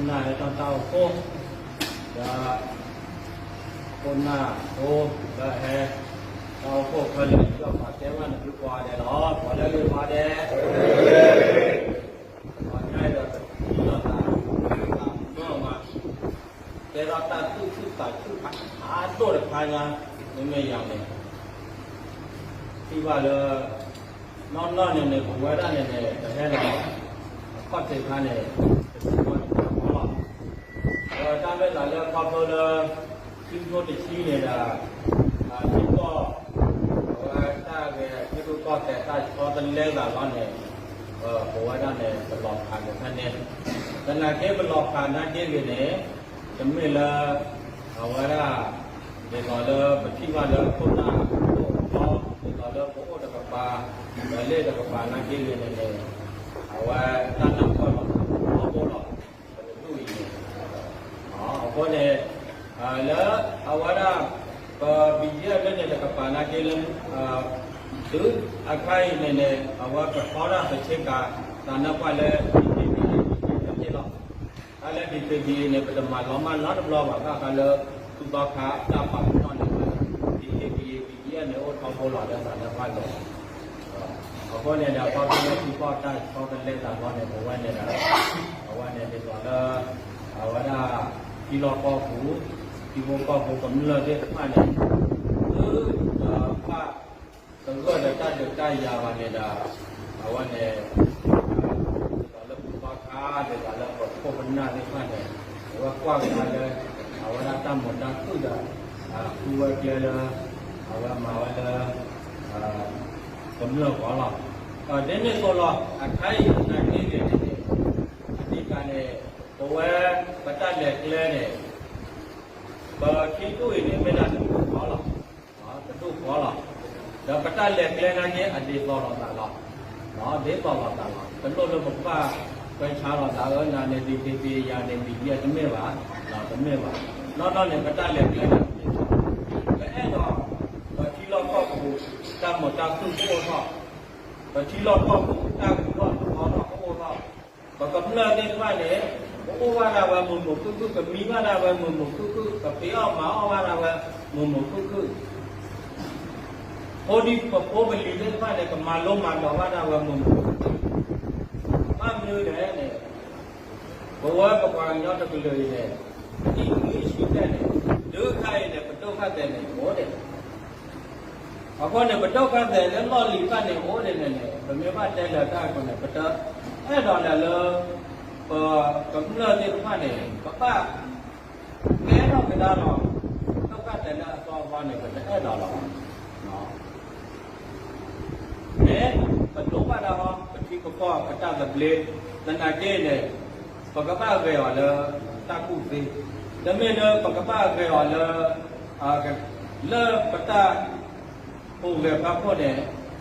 နၢ်ဟဲတၢ်အိၣ်ဖှိၣ်, ဒီး ခိၣ်နၢ်ဖိ ဒီးဟဲ တၢ်အိၣ်ဖှိၣ်ခဲလၢာ် ယီၢ်ပာ်တဲဘၣ်နသုကိးဂၤဒဲးလီၤ. ကိးလၢဂ့ၤကိးဂၤဒဲး, ပှၤညါဒီးတထံၣ်လိာ်သး သးမုာ်မး, ကဲထီၣ်တၢ်သူၣ်ခုသးခုဖးဒိၣ်တခါညါ, မ့မ့ၢ်ယၤန့ၣ် ထံၣ်ဘၣ်လၢ နီၢ်နီၢ်န့ၣ်န့ၣ် ပဝဲဒၣ်န့ၣ်န့ၣ် ပဟဲလီၤ အခီၣ်ထံးခါန့ၣ် တဆံဃီတဆံဃီလီၤ. ဒီးတၢ်မ့ၢ်သးလၢခီဖျိလၢ ခံထိတဆံန့ၣ်ဒီး ထံကီၢ် အဝဲတၢ်ဂဲၤထံရူၢ်ကီၢ်သဲး တၢ်ဆီတလဲသးလီၤန့ၣ် ပဝဲဒၣ်န့ၣ် ပလီၤဖးက့ၤဖဲန့ၣ်, သနာ်က့ပလီၤဖးနာ်က့ဂ့ၤန့ၣ် တမ့ၢ်လၢ အဝဲဒၣ် ဒ်သိးလၢပထံၣ်ဘၣ်လၢခိၣ်နၢ်ဒိၣ်အီၤ ဒ်သိးလၢပအိၣ်တကပၤ ဒီးလ့ၣ်တကပၤနာ်က့ဂ့ၤန့ၣ်န့ၣ် အဝဲတၢ်နၢ်ပၢၢ်လီၤထီဘိလီၤ. ပတဒူၣ်အံၤန့ၣ် အဃိန့ၣ် လၢအဝဲဒၣ် ပ ဘီၣ်ယဲၢ် လၢန့ၣ်တကပၤနာ်က့လၢ တုၤအခါအံၤန့ၣ်န့ၣ် အဝဲပထီဒၣ်ပဆ့ကၤ သးနၢ်ပၢၢ်လၢ ဒံၣ်က့ဘံၣ်အံၤ တက့ၢ်လီၤ. တၢ်လၢ ဒံၣ်က့ဘံၣ်အံၤန့ၣ် ပတမၤလီၤမၢ်လီၤတဘျီဘၣ် ဘၣ်ဃးလၢ သူၣ်ဘီခါတၢ်ပာ်ပနီၣ်န့ၣ် ဒံၣ်က့ဘံၣ်အံၤ ဘီၣ်ယဲၢ် န့ၣ် အိၣ်ထီဘိလီၤလၢသးနၢ်ပၢၢ်လီၤ. အဃိန့ၣ်ဒီး ခီဖျိလၢထံကီၢ်တၢ်ဆီတလဲသးလီၤန့ၣ် ပဝဲန့ၣ်ဒီး အဝဲန့ၣ်ဒ်သိးလၢ အဝဲဒၣ် ထံလီၢ်ကီၢ်ပူၤ ထံဖိကီၢ်ဖိကမျၢၢ်သ့ၣ်တဖၣ်န့ၣ် သုတဘၣ်သဂၢၢ်ဒီးတၢ်ဒုးတၢ်ယၤဘၣ်န့ၣ်ဒီး အဝဲန့ၣ် ဒ်သိးလၢပဘီခါ ဒ်သိးလၢပခိၣ်ပနၢ်သ့ၣ်တဖၣ်န့ၣ် အဝဲကွၢ်ကဒါလၢ အဝဲဒၣ်တၢ်မုာ်တၢ်ခုၣ်ဒီး ဃုဝဲကျဲလၢ အဝဲမၤဝဲလၢ ကမျၢၢ်အဂီၢ်လီၤ. ဒ်န့ၣ်အသိးလီၤ အခါအံၤသနာ်က့ဂ့ၤန့ၣ်န့ၣ် အဓိကန့ၣ် ပဝဲ ပတၢ်လဲၤကျဲန့ၣ် ပထံဒိၣ်အံၤန့ၣ် မ့ၢ်ဒၣ်တဒိၣ်ဃီလီၤ. တဒိၣ်ဃီလီၤ. ဒီးပတၢ်လဲၤကျဲနာ်က့ အဒ်သိးလိာ်သးလီၤ. ဒ်သိးလိာ်သးလီၤ. တလိၣ်လၢပကဘၣ်ခွဲးဆါလိာ်သး အၢ နၤန့ၣ် ဒံၣ်က့ဘံၣ် ယၤန့ၣ် ဘံၣ်ယဲၢ် တမ့ၢ်ဘၣ်, တမ့ၢ်ဘၣ်. နီၢ်နီၢ်န့ၣ် ပတၢ်လဲၤကျဲန့ၣ် ပအဲၣ်ဒိး ပထံလီၢ်ကီၢ်ပူၤ တၢ်မုာ်တၢ်ခုၣ်ကအိၣ်ထီၣ်, ပထံလီၢ်ကီၢ်ပူၤ တၢ်ဂုၤထီၣ်သီထီၣ်ကအိၣ်ထီၣ်, ပကမျၢၢ်သ့ၣ်တဖၣ်န့ၣ် ကအိၣ်ဘၣ်ဒၣ်ဝဲမုာ်မုာ်ခုၣ်ခုၣ်, ကမံဘၣ်ဒၣ်ဝဲမုာ်မုာ်ခုၣ်ခုၣ်, ကဖံးအီၣ်မၤအီၣ်ဘၣ်ဒၣ်ဝဲမုာ်မုာ်ခုၣ်ခုၣ်, ဖိဒံဖိပလံၤသ့ၣ်တဖၣ်န့ၣ် ကမၤလိမၤဒိးဘၣ်ဒၣ်ဝဲမုာ်မုာ်ခုၣ်ခုၣ်, ဘၣ်မနုၤလဲၣ်န့ၣ် ပဝဲပပှၤကညီတကလုာ်အံၤန့ၣ် ပနံၣ်နွံဆံဘျဲၣ်န့ၣ် တုၤခါအံၤန့ၣ် ပဒုက္ခသည်န့ၣ် အိၣ်ဒံး အဃိန့ၣ် ပဒုက္ခသည်လၢလီၢ်လံၤတဖၣ်န့ၣ် အိၣ်ဒံးန့ၣ်န့ၣ် ပမ့ၢ်ဘၣ်တဲလၢတၢ်အဃိန့ၣ် ပတအဲၣ်ဒိးလၢ ပကမျၢၢ်သ့ၣ်တဖၣ်န့ၣ် ပဘၣ်ကဲထီၣ်ကဒါလီၤ ဒုက္ခသည်လၢအသီအသီန့ၣ် ပတအဲၣ်ဒိးလီၤ. မ့ၢ် ပဒိးဘၣ်ဒၣ်ဟီ ပထံပကီၢ် ပတၢ်သဘျ့ သနာ်က့န့ၣ် ပကဘၣ်ဂဲၤအီၤလၢ တၢ်ကူၣ်သ့, တမ့ၢ်လၢပကဘၣ်ဂဲၤအီၤလၢ လၢပတၢ်ဟူးဂဲၤဖီခိၣ်န့ၣ်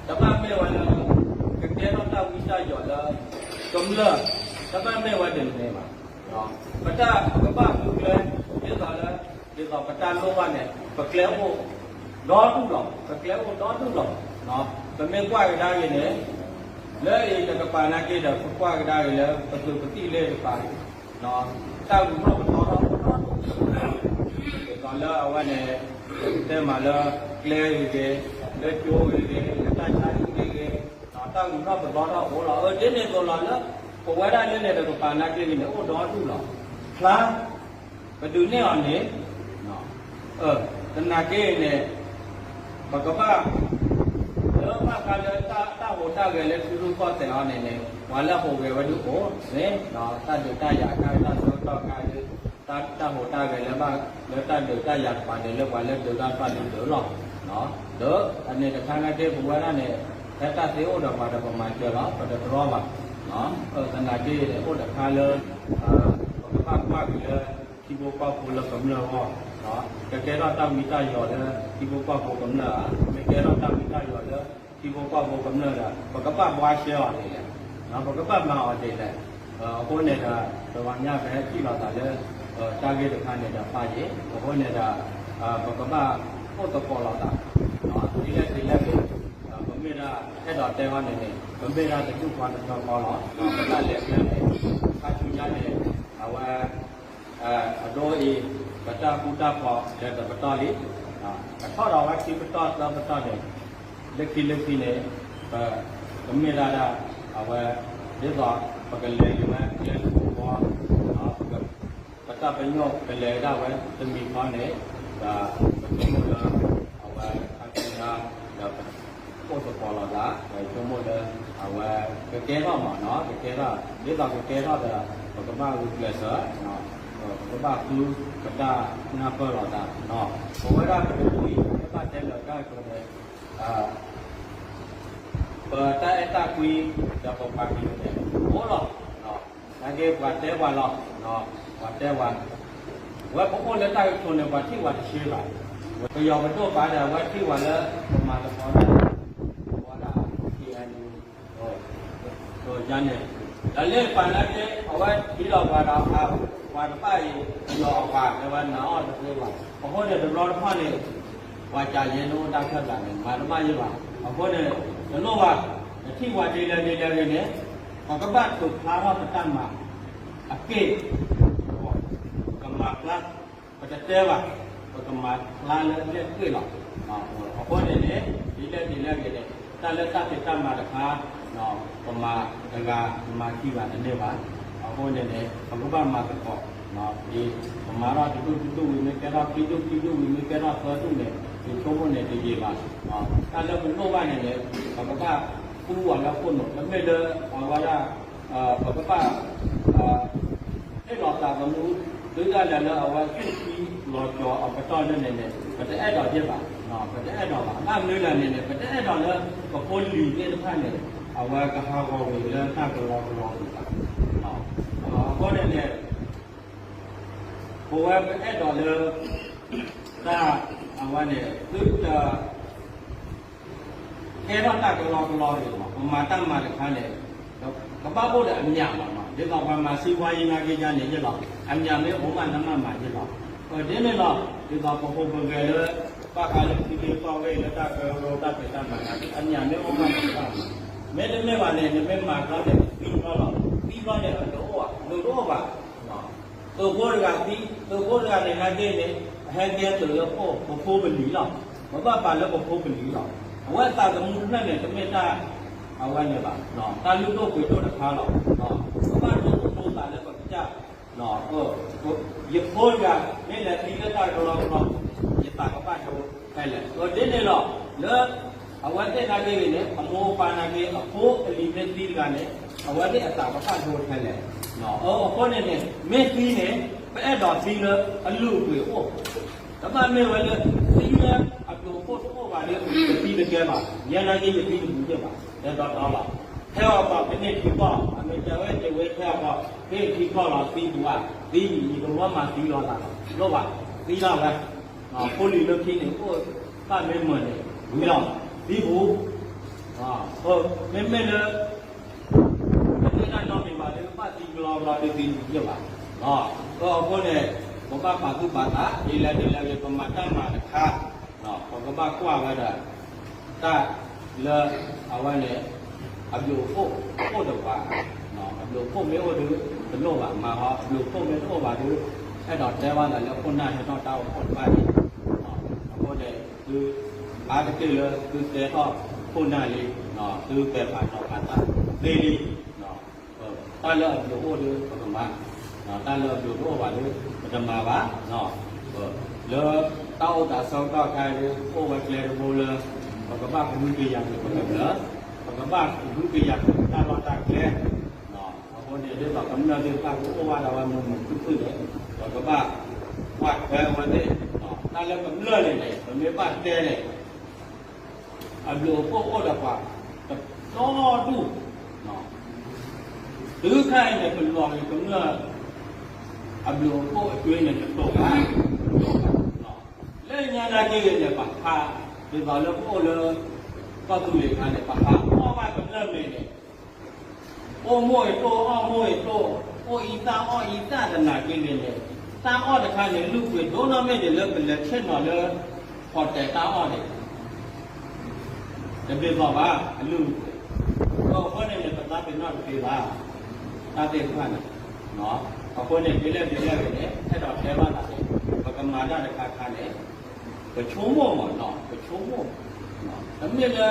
တဘၣ်မ့ၢ်ဝဲလၢ ကကဲထီၣ်တၢ်ဝံတၢ်ယိးလၢ ကမျၢၢ် တဘၣ်မ့ၢ်ဝဲဒ်န့ၣ်ဘၣ်. ပတၢ်ပကဘၣ်ဃုကျဲ ဒ်သိးလၢ ဒ်သိးပတၢ်လိၣ်ဘၣ်န့ၣ် ပကျဲအိၣ်ဒီဒူၣ်လီၤ, ပကျဲအိၣ်ဒီဒူၣ်လီၤ. ပမ့ၢ်ကွၢ်ကဒါက့ၤန့ၣ် လၢအံၤတကပၤနာ်က့ဒီး ပကွၢ်ကဒါက့ၤလၢ ပသုးပသံၣ်လၢတကပၤ တၢ်ဂုၤထီၣ်ပသီထီၣ် ဒ်သိးလၢအဝဲန့ၣ် တဲမးလၢ ကျဲဂ့ၤဂ့ၤ, လၢကၠိဂ့ၤဂ့ၤ, လၢတၢ်ဆါဟံၣ်ဂ့ၤဂ့ၤ, တၢ်ဂုၤထီၣ်ပသီထီၣ်အိၣ်လီၤ. အၢ ဒ်န့ၣ်အသိးလီၤလၢ ပဝဲဒၣ်လၢန့ၣ်တကပၤနာ်က့န့ၣ် အိၣ်ဒီဒူၣ်လီၤ. ဖျါ ပဒုးနဲၣ်အီၤန့ၣ် သနာ်က့န့ၣ် ပကဘၣ် လၢဘၣ်ဃးလၢ တၢ်ဟူးတၢ်ဂဲၤလၢထံရူၢ်ကီၢ်သဲးအီၤန့ၣ်န့ၣ် ပှၤလၢဟူးဂဲၤဝဲဒၣ်အိၣ်န့ၣ် တၢ်ဒုးတၢ်ယၤအခါ တၢ်ဆၢကတီၢ်အခါ တၢ်ဟူးတၢ်ဂဲၤလၢဘၣ် လၢတၢ်ဒုးတၢ်ယၤတကပၤန့ၣ် လၢပှၤလၢဒုးတၢ်တဖၣ်ဒုးဒုးလီၤ. ဒီးအန့ၣ်တခါနာ်က့ ပဝဲဒၣ်န့ၣ် ဖဲတၢ်သ့အိၣ်ဒီးပှၤဒီးပမၤစၢၤလီၤ ပတတြီဘၣ်. သနာ်က့န့ၣ် အိၣ်တခါလၢ ပကဘၣ်ကွၢ်က့ၤလၢ ထံဖိကီၢ်ဖိလၢကမျၢၢ်အဂီၢ်, ကကဲထီၣ်တၢ်ဝံတၢ်ယိးလၢ ထံဖိကီၢ်ဖိကမျၢၢ်ဧါ, မ့ၢ်ကဲထီၣ်တၢ်ဝံတၢ်ယိးလၢ ထံဖိကီၢ်ဖိကမျၢၢ်ဒီး ပကဘၣ်ဘှါရှဲအီၤဒ်လဲၣ်, ပကဘၣ်မၤအီၤဒ်လဲၣ်. အဃိန့ၣ်ဒီး တဂီၤညါပဟဲထံၣ်လိာ်သးလၢ တၢ်ဂ့ၢ်တခါန့ၣ်ဒီးပၢ်ယ့ၣ် အဃိန့ၣ်ဒီး ပကဘၣ်အိၣ်သကိးလိာ်သး ဒ်လဲၣ်ဒ်လဲၣ်န့ၣ် ပမ့ၢ်ဒၣ်အဲၣ်ဒိးတဲဃီန့ၣ်န့ၣ် ပမ့ၢ်ဒၣ်တဒူၣ်ဃီတထၢဃီလီၤ. ပတၢ်လဲၤကျဲန့ၣ် ခါဆူညါန့ၣ် အဝဲ ဒ်အံၤ, ပတၢ်ဃူတၢ်ဖိးလၢတပတီၢ်လံ, ကထီၣ်ဒီးဝဲခံပတီၢ်သၢပတီၢ်န့ၣ်, လၢခံလၢခံန့ၣ်, ပ, ကမ့ၢ်ဒၣ်ဒၣ်, အဝဲ, ဒ်သိး, ပကလဲၤက့ၤဝဲကျဲတဘိဃီ, ပတၢ်ပညိၣ်ကလဲၤဒၣ်ဝဲတမံၤဃီန့ၣ်, ဒီးပဆိကမိၣ်လၢ, အဝဲအကဲဒၣ်, ဒီး အိၣ်သကိးလိာ်သး, ဒီးဆိကမိၣ်လၢ, အဝဲ, ကကဲထီၣ်မးနီၤ, ကကဲထီၣ်, ဒ်သိးကကဲထီၣ်ဒီး, ပကဘၣ်ဂုာ်ကျဲးစၢး, ပကဘၣ်ဃုပတၢ်နၢ်ပၢၢ်လိာ်သး, ပဝဲဒၣ်ပတဖုအံၤ ပဘၣ်တဲလၢာ်တၢ်ကတိၤန့ၣ်, ပတၢ်အဲၣ်တၢ်ကွံ, ဒီးပပှၤကလုာ်န့ၣ်, အိၣ်လီၤ, နာ်က့ပှၤတဲပှၤလီၤ, ပှၤတဲပှၤ, ဝဲပအိၣ်လၢတၢ်ကတိၤန့ၣ် ပှၤထံၣ်ပှၤတဆှံဘၣ်, ပယီၤပဒိၣ်ပာ်ဒီး အဝဲထံၣ်ပှၤလၢ, ပမၤသကိးတၢ်, ပဝဲဒၣ်, န့ၣ်, တန့ၣ်, ဒီးလၢပှၤနာ်က့ အဝဲထံၣ်လီၤပှၤဒီး, ပှၤတဖၣ်အံၤ, ပယီၤအပှၤလၢဝဲနာ်အီၤတသ့ဘၣ်, အဃိန့ၣ်တဘျီတဖၣ်န့ၣ်, ပှၤကးယဲန့ၣ်အိၣ်တၢ်ခဲလၢာ်န့ၣ် မၤတဘၣ်ယဲဘၣ်, အဃိန့ၣ်, တလိၣ်ဘၣ်, နထံၣ်ပှၤဒ်လဲၣ်ဒ်လဲၣ်ဂ့ၤန့ၣ်, ပကဘၣ်ထုးဖျါထီၣ်ပတၢ်မၤ, အက့ၢ်, ပကမၤဖျါ, ပတတဲဘၣ်, ပကမၤဖျါလၢအကျဲၣ်ကွ့ၢ်လီၤ, အဃိန့ၣ်န့ၣ်, ဒ်လဲၣ်ဒ်လဲၣ်ဂ့ၤန့ၣ်, တၢ်လၢတၢ်ဖံးတၢ်မၤတခါ, ပမၤတဂၤ, မၤခံဂၤတန့ၢ်ဘၣ်, အဃိန့ၣ်န့ၣ် ပကဘၣ်မၤသကိး, ဒ်, ပမၤထီၣ်တဒူၣ်တဒူၣ်ဝံၤမ့ၢ်ကဲထီၣ်ခံဒူၣ်ခံဒူၣ်ဝံၤမ့ၢ်ကဲထီၣ်သၢဒူၣ်န့ၣ်, ယဆိကမိၣ်န့ၣ်တယံာ်ဘၣ်, တၢ်လၢပလိၣ်ဘၣ်န့ၣ်န့ၣ်, ပကဘၣ်, ဃူဝဲလၢခိၣ်နူာ် တမ့ၢ်လၢအဝဲဒၣ်, ပကဘၣ် ဟ့ၣ်လီၤသးသမူ, တုၤဒၣ်လဲာ်လၢအဝဲသူၣ်ဖှံလီၤကီၤအပတီၢ်န့ၣ်န့ၣ်, ပတအဲၣ်ဒိးယဲဘၣ်, ပတအဲၣ်ဒိးဘၣ်, ဘၣ်မနုၤလဲၣ်န့ၣ်န့ၣ် ပတအဲၣ်ဒိးလၢပဖိလံၤသ့ၣ်တဖၣ်န့ၣ်, အဝဲကဟးဂီၤဝဲလၢတၢ်ကလီကလီပူၤဘၣ်, အဃိန့ၣ်န့ၣ်, ပဝဲပအဲၣ်ဒိးလၢ, တၢ်, အဝဲန့ၣ်, သုတ ကဲထီၣ်တၢ်ကလီကလီန့ၣ်, ပမၤတၢ်မၤတခါန့ၣ်, ကဘၣ်အိၣ်ဒီးအမျးမး, ဒ်သိးပှၤမၤစံးဝါယံၤနာ်က့ယါန့ၣ်ယဲလီၤ, အမျးမ့ၢ်အိၣ်မးနမ့ၢ်မၤယဲလီၤ, ဒ်န့ၣ်လီၤ, ဒ်သိးပဖိပဂဲၤလၢ, ဘၣ်ဃးလၢထံဂ့ၢ်ကီၢ်ဂ့ၢ်လၢတၢ်ကရၢကရိတၢ်ဖံးတၢ်မၤနာ်က့ အမျးမ့ၢ်အိၣ်မးနမ့ၢ်မၤ, မ့တမ့ၢ်ဘၣ်န့ၣ် နမ့ၢ်မၤကျီန့ၣ် သံကျီလီၤ, သံကျီန့ၣ်အဒိၣ်အိၣ်ဘၣ်, ဒိၣ်တအိၣ်ဘၣ်, သုးဖိတဂၤသံ, သုးဖိတဂၤန့ၣ်နာ်က့န့ၣ်, အဟဲကဲသုးလၢပဖိပလံၤလီၤ, ပဘၣ်ပာ်လၢပဖိပလံၤလီၤ, အဝဲသးသမူတဖျၢၣ်န့ၣ် တမ့ၢ်တၢ်, အဝဲန့ၣ်ဘၣ်, တၢ်လုၢ်ဒိၣ်ပှ့ၤဒိၣ်တခါလီၤ, ပဘၣ်ဒိၣ်ဒိၣ်ဒိၣ်သးလၢပကစၢ် ယဖိတဂၤ, မ့ၢ်လဲၤသံလၢတၢ်ကလီကလီ, ယသးကဘၣ်ဒိထဲလဲၣ်, ဒ်န့ၣ်လီၤ, လၢ, အဝဲသ့ၣ်နာ်က့ဂ့ၤန့ၣ် အမိၢ်အပၢ်နာ်က့ အဖိအလံၤမ့ၢ်သံတဂၤန့ၣ်, အဝဲသ့ၣ်အသးကဘၣ်ဒိထဲလဲၣ်, အဃိန့ၣ်န့ၣ် မ့ၢ်သံန့ၣ်, ပအဲၣ်ဒိးသံလၢအလုၢ်အပှ့ၤအိၣ် တဘၣ်မ့ၢ်ဝဲလၢ, သံလၢအဘျုးအဖှိၣ်တအိၣ်ဘၣ်ဒီး ယသံတကဲဘၣ်, ယဲနာ်က့ယသံတပူၤယဲဘၣ်, တဲဒီးတီလီၤ, ဟဲအီၤပှၤကန့ၢ်ထံကီၢ်, အမ့ၢ်တဲဝဲက့ၤဝဲဟဲအီၤပှၤ, ဟ့ၣ်ထံကီၢ်လီၤသံပူၤဧါ, သံယံၤယကမီမၤသံလီၤသးလီၤ, လိၣ်ဘၣ်, သံလီၤဝဲ, ဖိလံၤလၢခံန့ၣ်အိၣ်, ဘၣ်မ့ၢ်မုာ်န့ၣ်, ဝံၤလီၤ, သံပူၤ, မ့မ့ၢ်လၢ မ့ၢ်တၢ်နီတမံၤဘၣ်ဒီး ဘၣ်သံကလီကလီဒီးသံတပူၤယဲဘၣ်, အဃိန့ၣ်, ပဘၣ်ပာ်သူၣ်ပာ်သး ဒ်လဲၣ်ဒ်လဲၣ်ဂ့ၤ ပမၤတၢ်မၤတခါ, ပကဘၣ်ကွၢ်ဝဲဒၣ်, တၢ်, လၢ, အဝဲန့ၣ်, အဘျုးအဖှိၣ်အိၣ်ဒီးပှၤ, အဘျုးအဖှိၣ်မ့ၢ်အိၣ်ဒီး, တလိၣ်ဘၣ်မၤဟီ, အဘျုးအဖှိၣ်မ့ၢ်တအိၣ်ဘၣ်ဒီး, အဲၣ်ဒိးတဲဘၣ်သးလၢခိၣ်နၢ်ဟဲထီၣ်တၢ်အိၣ်ဖှိၣ်တဖၣ်န့ၣ်, အဃိန့ၣ်, သု, အါတက့ၢ်လၢသုတဲထီၣ်ခိၣ်နၢ်လံ, သုပဲာ်ဖးနီၤဖးတၢ်သ့လံ, တၢ်လၢအဘျုးအိၣ်ဒီးပကမၤ, တၢ်လၢအဘျုးတအိၣ်ဘၣ်ဒီး ပတမၤဘၣ်, လၢတၢ်အိၣ်သးဆၢကတီၢ်ခါဒီး အိၣ်ဝဲကျဲတဘိလၢ ပကဘၣ်ကဟုကယာ်က့ၤပကမျၢၢ်, ပကဘၣ်ကဟုကယာ်က့ၤတၢ်လီၢ်တၢ်ကျဲ, အဃိန့ၣ်ဒ်သိးကမျၢၢ်သ့ၣ်တဖၣ်ကအိၣ်ဘၣ်ဒီးဝဲမုာ်မုာ်ခုၣ်ခုၣ်န့ၣ်, ပကဘၣ်ကွၢ်ထွဲအဝဲသ့ၣ်, တၢ်လၢကမျၢၢ်န့ၣ်န့ၣ် ပမ့ၢ်ဘၣ်တဲန့ၣ် အဘျုးအဖှိၣ်အိၣ်ဒီးပှၤ, တတီဒူၣ်, တုၤခါအံၤန့ၣ် ပလီၤက့ၤကမျၢၢ်, အဘျုးအဖှိၣ်အသွ့န့ၣ် တတီဘၣ်, တတီဘၣ်, လၢညါနာ်က့ဂ့ၤန့ၣ် ပဟး, ဒ်သိးလၢပအိၣ်လၢ, ကီၢ်သူလ့ၤအခါန့ၣ် ပဟးအီၣ်ဘၣ်ကမျၢၢ်မဲာ်န့ၣ် အိၣ်မိၢ်အံၤတိၢ် အီၣ်မိၢ်အံၤတိၢ်, အိၣ်အံသၣ်အီၣ်အံသၣ်သနာ်က့န့ၣ်န့ၣ်, တၢ်အီၣ်တခါန့ၣ် လုၢ်ပှ့ၤဒိၣ်နီၢ်မ့ၢ်န့ၣ်လၢပလဲၤဆ့ၣ်နီၤလၢ, ဟီၣ်တဲာ်တၢ်အီၣ်န့ၣ်, တဘျ့ဘၣ်ဘၣ် အလုၢ်အပှ့ၤ, ဒီးအဃိန့ၣ်န့ၣ် ပသးပ့ၤနီၣ်တသ့ဘၣ်, တၢ်သ့ၣ်တဖၣ်န့ၣ်, အဃိန့ၣ် ဒ်လဲၣ်ဒ်လဲၣ်ဂ့ၤန့ၣ် အဲၣ်ဒိးတဲဘၣ်သးန့ၣ် ပကမၤတၢ်တခါခါန့ၣ် ပဆိကမိၣ်မးနီၤ ပဆိကမိၣ် တမ့ၢ်လၢ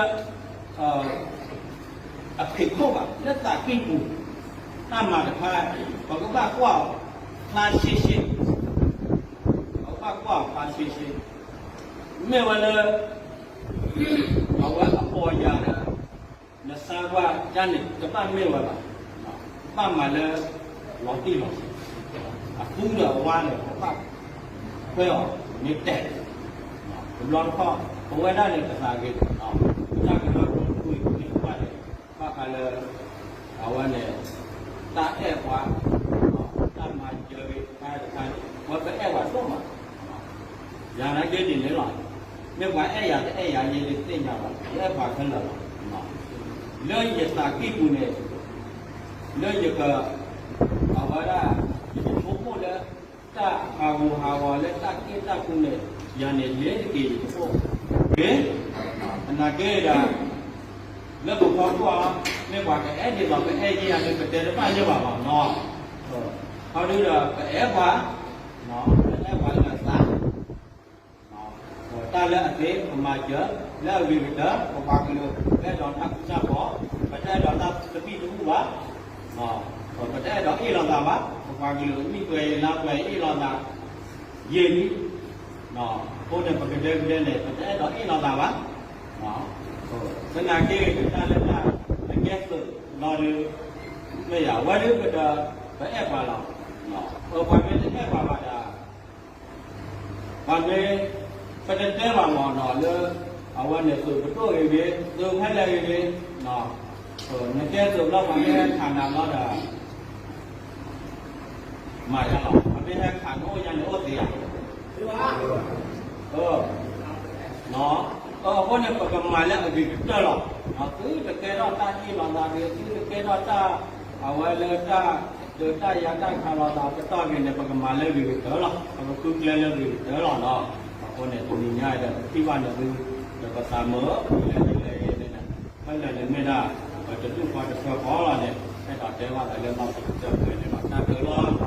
အဖံးခိၣ်ဘၣ် လၢသးကံၢ်ပူၤ တၢ်မၤတခါ ပကဘၣ်ကွၢ်အီၤ ဖျါရှဲရှဲ ပကဘၣ်ကွၢ်အီၤဖျါရှဲရှဲ မ့ၢ်ဝဲလၢ အဝဲအပီၢ်ယၢ်ဒီး နဆါကွၢ်တၢ်န့ၣ် တဘၣ်မ့ၢ်ဝဲဘၣ်, ဘၣ်မၤလၢ လီၤတံၢ်လီၤဆဲး, အဃုဒီးအဝါန့ၣ် ပဘၣ်ခွဲးအီၤမ့ၢ်တဲာ်, တဘျီတခီၣ် ပဝဲဒၣ်န့ၣ် ပသးဂ့ၤ, တၢ်ကရၢကရိတဖုအံၤန့ၣ် ဘၣ်ဃးလၢ အဝဲန့ၣ် တၢ်အဲၣ်ပှၤ, တၢ်မၤစၢၤဂ့ၤတခါတခါန့ၣ် ပဝဲပအဲၣ်ပှၤဒိၣ်မး ယၤနာ်က့ဒ်န့ၣ်လီၤ. မ့ၢ်ပှၤအဲၣ်ယၤတအဲၣ်ယၤ ယတသ့ၣ်ညါဘၣ်, ယအဲၣ်ပှၤခဲလၢာ်လီၤ. လၢယသးကံၢ်ပူၤန့ၣ် လၢယက အဝဲဒၣ် ယဆိကမိၣ်လၢ တၢ်ဟးဂူာ်ဟးဂီၤလၢတၢ်က့ၣ်တၢ်ကူန့ၣ် ယၤန့ၣ်လဲၤတက့ၢ်ယဆိကမိၣ်, သနာ်က့ဒီး လၢပဖီခိၣ်အီၤ မ့ၢ်ပှၤကအဲၣ်ဒ်သိးပအဲၣ်ယဲၢ်ယၤန့ၣ် ပတဲတဘၣ်ယဲၢ်ဘၣ်မးနီၤ, ခီဒုဒီး ပအဲၣ်ပှၤ ပအဲၣ်ပှၤလၢအသး တၢ်လၢအသ့ ပမၤစၢၤ, လၢအဂ့ၤကတၢၢ် ပပှၤကလုာ် ပအဲၣ်ဒိးတၢ်ဃူတၢ်ဖိး, ပတအဲၣ်ဒိးတၢ်သဘံၣ်သဘုၣ်ဘၣ်, ပတအဲၣ်ဒိးအ့ၣ်လိာ်သးဘၣ်, ပပှၤကလုာ်မုၢ်ပှဲၤအံၤလါပှဲၤအံၤအ့ၣ်လိာ်သး, ယံာ်လံ, အဃိန့ၣ် ပကဒဲကဒဲန့ၣ် ပတအဲၣ်ဒိးအ့ၣ်လိာ်သးဘၣ်, သနာ်က့ တၢ်လၢတၢ် နကဲသုးလီၤဒီး မ့ၢ်ယၤဝဲဒၣ်ကတၢၢ် ပအဲၣ်ပှၤလီၤ, ပှၤမ့ၢ်တအဲၣ်ပှၤဘၣ်ဒီး ပှၤမ့ၢ် ပတတဲဘၣ်မးနီၤလၢ အဝဲန့ၣ်သုးပဒိၣ်ဂ့ၤဂ့ၤ သုးဖဲလဲၣ်ဂ့ၤဂ့ၤ, နကဲသုးဘျီပှၤမ့ၢ်ဟဲခးနၤဘျီဒီး မၤယါလီၤ ပှၤမ့ၢ်ဟဲခးနအိၣ်ညါန့ၣ်အိၣ်သ့ဧါ, အဃိန့ၣ် ပကမၤလၢအဂ့ၤကတၢၢ်လီၤ, သုတကဲထီၣ်တၢ်အ့ၣ်လိာ်သးဂ့ၤ သုတကဲထီၣ်တၢ် အဝဲလၢတၢ် ဒီးတၢ်ယါတၢ်ခးလိာ်သးပတီၢ်ဂ့ၤန့ၣ် ပကမၤလၢဂ့ၤကတၢၢ်လီၤ, ပကဃုကျဲလၢဂ့ၤကတၢၢ်လီၤနီၤ, အဃိန့ၣ် တနံၤညါဒီး ပထံၣ်ဘၣ်န့ၣ်သု ဒီးပသးမုာ် လဲၤတလဲၤဂ့ၤန့ၣ် ဖဲလဲၣ်န့ၣ်မ့ၢ်ဒၣ် ပတဒူၣ်ဃီတဆၢဃီလီၤန့ၣ် အဲၣ်ဒိးတဲဘၣ်သးလၢဘၣ်ပကစၢၢ်ဖဲန့ၣ်လီၤ တၢ်ကလီ